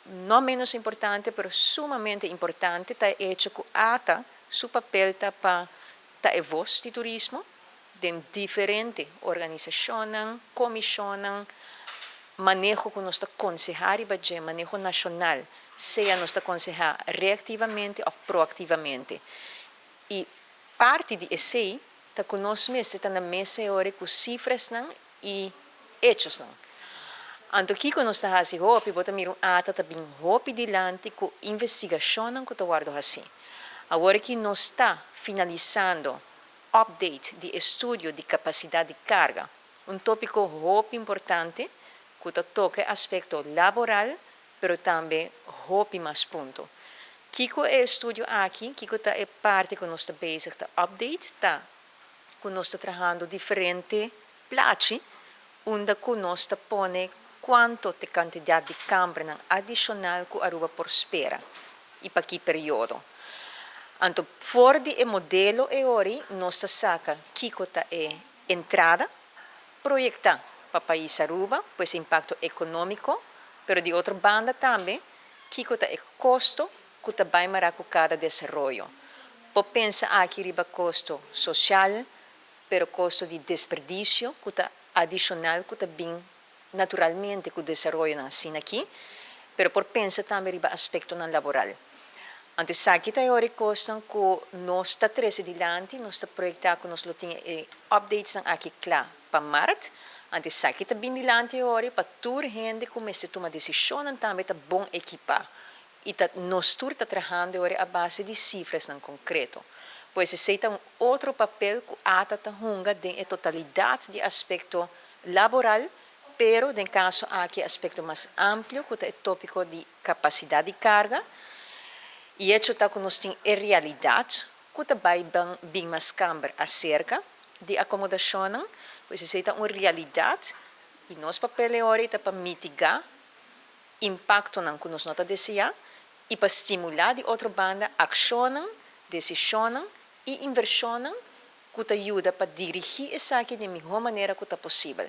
No menos importante, pero sumamente importante, ta e hecho ku ATA su papel ta pa ta e voz di turismo den diferente organisashon, komishon, maneho ku nos ta konsehá riba dje, maneho nashonal, sea nos ta konsehá reaktivamente òf proaktivamente. I parti di esei ta ku nos mes ta na mesa ora ku sifranan i hechosnan. Anto kiko nos ta hasi hopi, bo ta mira un ATA ta bin hopi dilanti ku investigashon ku ta wòrdu hasí. Awor ku nos ta finalisando update di estudio di kapasidat di karga, un tópiko hopi importante ku ta toka aspekto laboral, pero tambe hopi mas punto. Kiko e estudio aki, kiko ta e parti ku nos ta bezig ta update, ta ku nos ta trahando diferente plachi, unda ku nos ta pone kuantu ta kantidat di kamber adishonal ku Aruba por spera i pa ki periodo. Anto, for di e modelo ei ora, nos ta saka kiko ta e entrada, proyektá pa pais Aruba, pues impakto ekonómiko, pero di otro banda tambe, kiko ta e kosto ku ta bai mara ku kada desaroyo. Por pensa aki riba kosto sosial, pero kosto di desperdisio, ku ta adishonal, ku ta bin naturalmente ku desaroyo asina aki, pero por pensa tambe riba aspektonan laboral. Anto, aki ta e kosto ku nos ta trese dilanti, nos ta proyektá ku nos lo tin updates aki kla pa mart. Anto, aki ta bin dilanti ora pa tur hende ku mester tuma desishon tambe ta bon ekipá. I ta, nos tur ta trahando ora a base di sifranan konkreto. Pues esei ta un otro papel ku ATA ta hunga den totalidat di aspekto laboral, pero den kaso aki aspekto mas amplio, ku ta e tópiko di kapasidat di karga. I hecho ta ku nos tin e realidat, ku ta bai bin mas kamber aserka di akomodashon, pues esei ta un realidat i nos papel ta pa mitigá impaktonan ku nos no ta deseá i pa stimulá di otro banda akshon, desishon i invershon ku ta yuda pa dirigí esaki di mihó manera ku ta posibel.